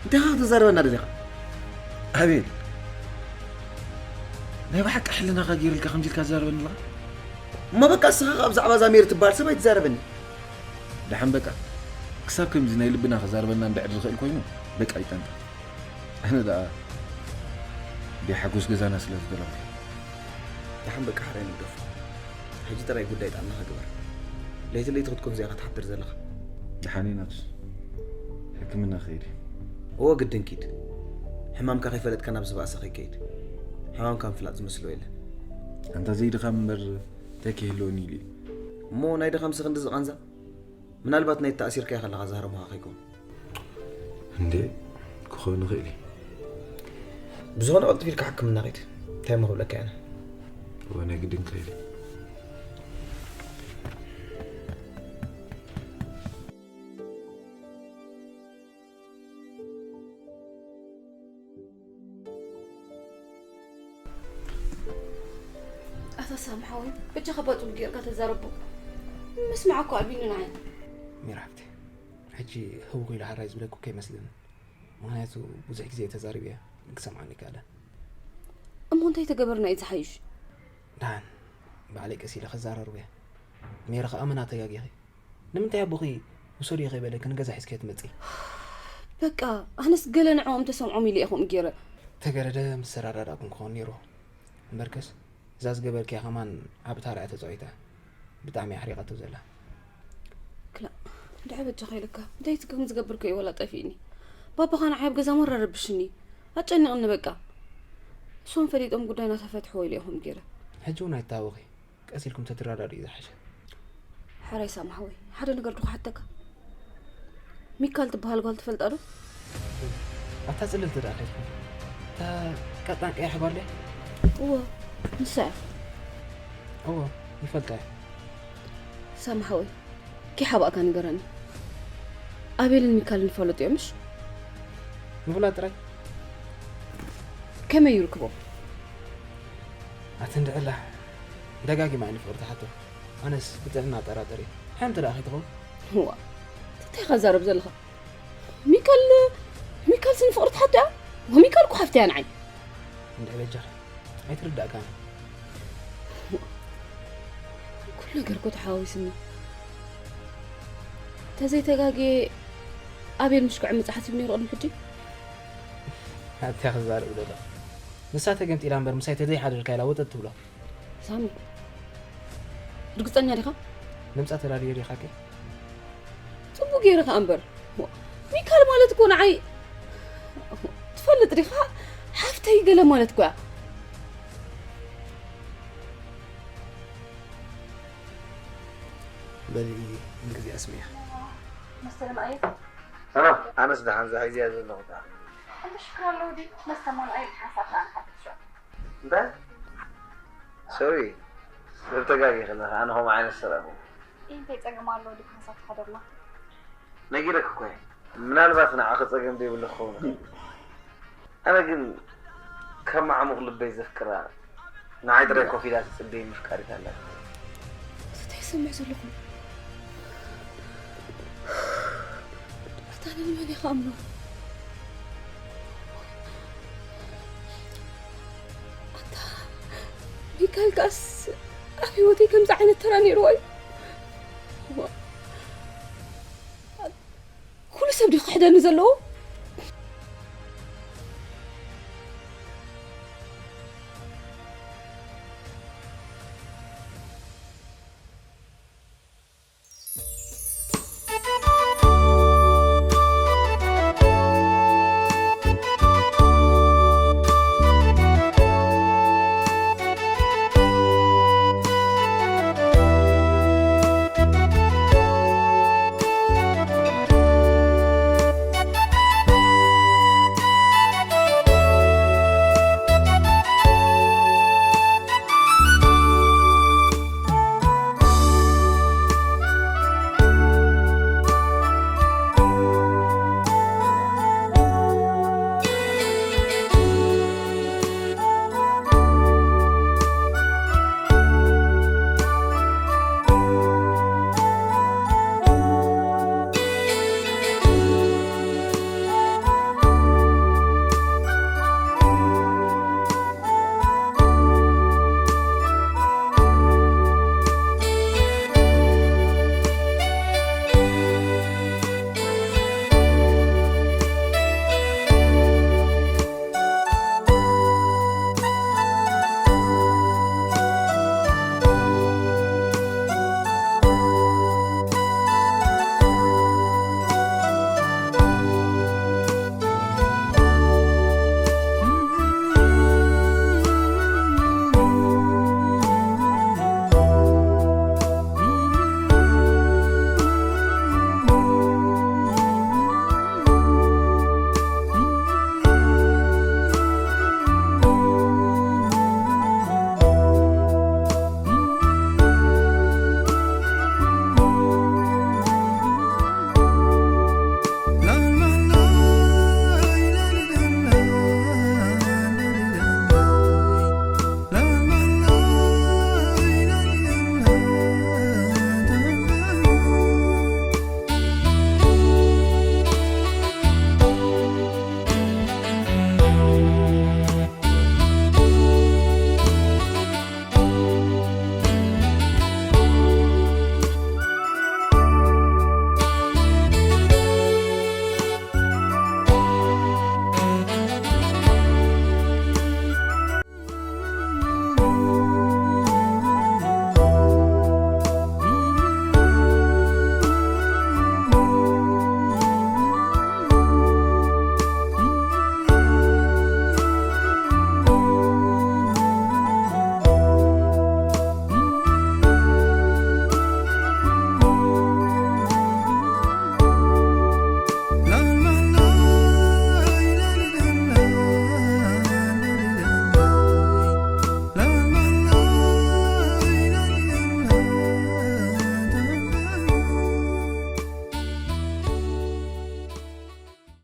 እንታይ ኢኻ ክትዛረበና ደሊኻ? ኣቤል፣ ናይ ብሓቂ ሕልናኻ ገይሩልካ ከምዚ ኢልካ ትዛረበኒ ኣለኻ? እሞ በቃ እስኻ ከኣ ብዛዕባ እዛ ሜሪ ትበሃል ሰብ ኣይትዛረበኒ። ደሓን በቃ፣ ክሳብ ከምዚ ናይ ልብና ክዛረበና እንድሕር ዝኽእል ኮይኑ፣ በቃ ይጠንቀቕ። ኣነ ደኣ ብሓጎስ ገዛና ስለ ዝደለኹ። ደሓን በቃ፣ ሕራይ ንግደፎ። ሕጂ ጥራይ ጉዳይ ጥዕናኻ ግበር። ለይቲ ለይቲ ክትኮን እዚኣ ክትሓድር ዘለኻ። ደሓን እዩ ናቱስ። ሕክምና ክኸይድ እዩ። እወ፣ ግድን ኪድ። ሕማምካ ከይፈለጥካ ናብ ዝበኣሰ ከይከይድ። ሕማምካ ምፍላጥ ዝመስሎ የለን። ኣንታ ዘይድኻም እምበር እንታይ ከይህልወኒ ኢሉ እዩ። እሞ ናይ ድኻምሲ ክንድዚ ቃንዛ? ምናልባት ናይ ተኣሲርካዮ ከለኻ ዝሃረሙኻ ከይከውን። እንዴ፣ ክኸውን ይኽእል እዩ። ብዝኾነ ቀልጥፍ ኢልካ ሕክምና ኺድ። እንታይ እሞ ክብለካ ኣነ? እወ፣ ናይ ግድን ክኸይድ እዩ። ሳም ሓወይ፣ በጃኻ ባጽቡ ጌርካ ተዛረቦ። ምስማዕ እኮ ኣቢሉ ንዓይ። ሚራ ሓፍቲ፣ ሕጂ ህውኽ ኢሉ ሓራይ ዝብለኩ ከይመስልን። ምኽንያቱ ብዙሕ ግዜ ተዛሪበያ፣ ግን ክሰምዓኒ ኣይከኣለን። እሞ እንታይ ተገበርና እዩ ዝሓይሽ? ደሓን፣ ባዕለይ ቀስ ኢለ ክዛረርበያ። ሜሪ ኸኣ መን ኣተጋጊኺ? ንምንታይ ኣቦኺ ውሰድዮ ከይበለኪ ንገዛ ሒዝክዮ ትመጺ? በቃ፣ ኣነስ ገለ ንዕኦም ተሰምዖም ኢለ እየ ከምኡ ገይረ። ተገረደ ምስ ተረዳዳእኩም ክኸውን ነይርዎ። እምበርከስ፣ እዛ ዝገበርክያ ከማን ዓቢ ታራ እያ ተጻዊታ። ብጣዕሚ እያ ኣሕሪቓቶ ዘላ። ክላእ፣ ድሕሪ በጃኻ ኢለካ፣ እንታይ ከም ዝገብር ከይወላ ጠፊእኒ። ባባኻ ንዓይ ኣብ ገዛ ሞራ ረብሽኒ። ኣጨኒቕኒ በቃ። እሶም ፈሊጦም ጉዳይና ተፈትሕዎ ኢለ እየ ከምኡ ገይረ። ሕጂ እውን ኣይተሃወኺ። ቀስ ኢልኩም ተትረዳድኡ እዩ ዝሓሸ። ሕራይ ሳማ ሓወይ፣ ሓደ ነገር ዶ ክሓተካ? ሚካል ትበሃል ጓል ትፈልጣ ዶ? ኣብታ ጽልልቲ ደኣ ከይድኩም። እታ ቀጣን ቀያሕ ጓል ድያ? እወ፣ ንሳ እያ። እወ፣ ይፈልጣ እየ። ሳማ ሓወይ፣ ከይሓባእካ ንገረኒ። ኣቤልን ሚካልን ይፋለጡ እዮም፣ ምሽ? ምፍላጥ ጥራይ? ከመይ ይርክቦም? ኣቲ እንድዕላ፣ ደጋጊማ እየ ንፍቕሪ ትሓቶ። ኣነስ ብጥዕና ኣጠራጥር እየ። ሓንቲ ደኣ ከይትኸውን? እዋ፣ እንታይ ኢኻ ትዛረብ ዘለኻ? ሚካል፣ ሚካልስ ንፍቕሪ ትሓቶ እያ? ወሚካል እኮ ሓፍቲ እያ ንዓይ። እንድዒ በጃኺ፣ ኣይትርዳእካን። ኩሉ ነገር እኮ ተሓዋዊስኒ። ተዘይተጋግየ ኣቤል ምሽ ክዕምጽ ሓሲቡ ነይሩ ቅድሚ ሕጂ። ኣታ ክዛረብ ደሎ። ንሳ ተገምጢላ እምበር ምሳይ ተዘይሓደርካ ኢላ ወጠጥ ትብሎ። ሳሚ፣ ርግጸኛ ዲኻ? ንምጻ ተዳልዮ ዲኻ ከ? ጽቡቅ ገይረ ከኣ እምበር። ሚካል ማለት እኮ ንዓይ ትፈልጥ ዲኻ? ሓፍተይ ገለ ማለት እኮ እያ። በሊ፣ ንግዜ ኣስሚያ። መሰለ መኣየት? ኣነ፣ ኣነስ ደሓን ዛሒዝያ ዘለኹ ደኣ። እንተ ሽክር ኣለዎ ድዩ? መስተ ማን ኣየት ሓንሳብ ከኣ ንሓድሽ። እንታይ? ሶሪ፣ ሰብ ተጋጊ ከለኻ፣ ኣነ ከምኡ ዓይነት ሰብ ኣይኮንኩን። እንታይ ጸገም ኣለዎ ድዩ ሓንሳብ ተሓደርና? ነጊረኪ እኮ እየ። ምናልባት ንዓኺ ጸገም ዘይብሉ ክኸውን ይኽእል። ኣነ ግን ካብ ማዕሙቕ ልበይ ዘፍቅራ፣ ንዓይ ጥራይ ኮፍ ኢላ ትጽበየኒ ኣፍቃሪት ኣላትኒ። እንታይ ይሰምዕ ዘለኹ? ኣታ ኣነ ንመን እየ ክኣምኖ? ኣታ ሚካኤል ከኣስ ኣብ ህይወተይ ከምዚ ዓይነት ተራ ነይርዎ እዩ። ዋ። ኩሉ ሰብ ድዩ ክሕደኒ ዘለዎ?